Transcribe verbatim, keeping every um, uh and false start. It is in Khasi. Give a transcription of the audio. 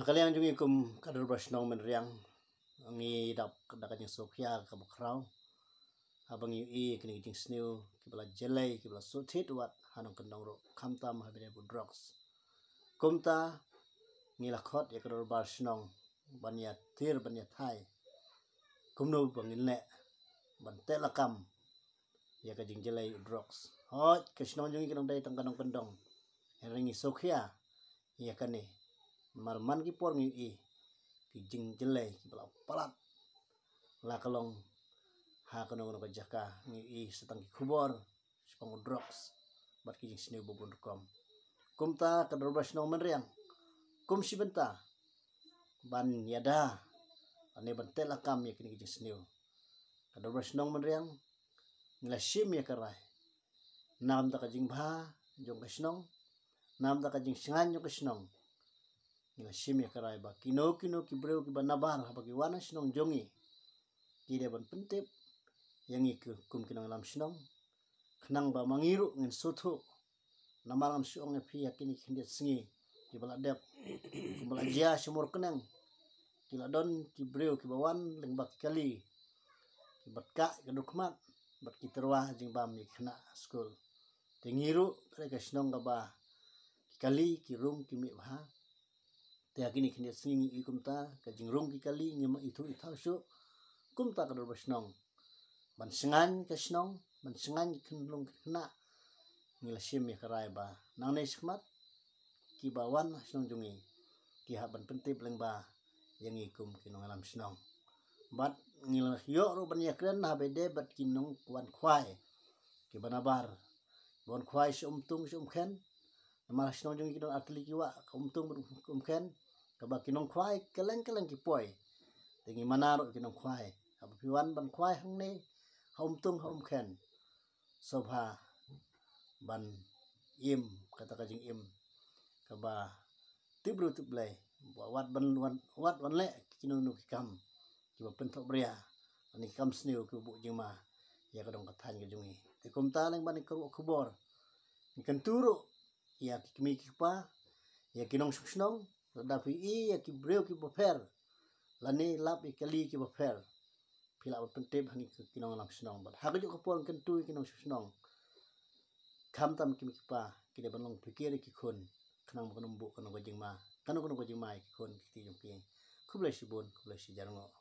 Ka liang jong ngi kum ka dorbar shnong Mynriang, ngi dap da ka jingsngewkhia kaba khraw haba ngi ïohi kine ki jingsniew kiba la jlei, kiba la sngewthuh wat ha nongkyndong ruh, khamtam ha bynta u drugs. Kumta ngi la khot ïa ka dorbar shnong ban ïatir ban ïathai kumno ba ngin leh ban teh lakam ïa ka jingjlei u drugs. Hooid, ka shnong jong ngi ka dang dei tang ka nongkyndong, hynrei ngi sngewkhia ïa kane. Namar man ki por ngi ïohi ki jingjlei kiba la palat, la ka long ha kano kano ka jaka ngi ïohi sa tang ki khubor shaphang u drugs bad ki jingsniew ba bun rukom. Kumta ka dorbar shnong Mynriang kum shi bynta ban ïada lane ban teh lakam ïa kine ki jingsniew, ka dorbar shnong Mynriang ngi la shim ïa ka rai, namar ka jingbha jong ka shnong, namar ka jingshngaiñ jong ka shnong, ngi la shim ïa ka rai ba kino kino ki briew kiba nabar haba ki wan ha shnong jong ngi, ki dei ban pyntip ïa ngi ki kum ki nongïalam shnong, khnang ba ma ngi ruh ngin sngewthuh. Namar ngan shu ong ïa phi, ïa kine ki khyndiat sngi kiba la dep, kiba la jia sha Mawryngkneng, ki la don ki briew kiba wan lyngba ki kali, kiba tkah ka dur khmat bad ki tyrwa jingbam ïa ki khynnah skul. Te ngi ruh ka dei ka shnong kaba ki kali ki rung ki mih bha. Te ha kine ki khyndiat sngi ngi ïohi kumta ka jingrung ki kali, ngim ithuh ithaw shuh. Kumta ka dorbar shnong, ban shngaiñ ka shnong, ban shngaiñ ki khynnah, ngi la shim ïa ka rai ba nangne shakhmat kiba wan ha shnong jong ngi ki hap ban pyntip lyngba ïa ngi kum ki nongïalam shnong. Bad ngi la ïoh ruh ban ïakren ha ba ïadei bad ki nongwan khwai kiba nabar, ba wan khwai sha Umtung sha Umkhen. Namar ha shnong jong ngi ki don artylli ki wah, ka Umtung bad Umkhen, kaba ki nongkhwai kylleng kylleng ki poi. Te ngi mana ruh ki nongkhwai, haba phi wan ban khwai hangne ha Umtung ha Umkhen, sngewbha ban im kata ka jingim kaba tip briew tip Blei, wat ban wan, wat wan leh kino kino ki kam kiba pynthohbria lane ki kam sniew kiba buh jingma ïa ka dong ka thaiñ ka jong ngi. Te kumta lyngba kane ka ruh ka khubor, ngi kyntu ruh ïa ki kmie ki kpa, ïa ki nongshong shnong, lada phi ïohi ïa ki briew kiba pher lane lap ïa ki kali kiba pher, phi lah ban pyntip ha ngi ki nongïalam shnong. Bad ha kajuh ka por ngi kyntu ïa ki nongshong shnong, khamtam ki kmie ki kpa, ki dei ban long phikir ïa ki khun, khnang ba kan ym buh kano ka jingma, kano kano ka jingma ïa ki khun ki kti jong ki. Khublei shibun, khublei shihajar nguh.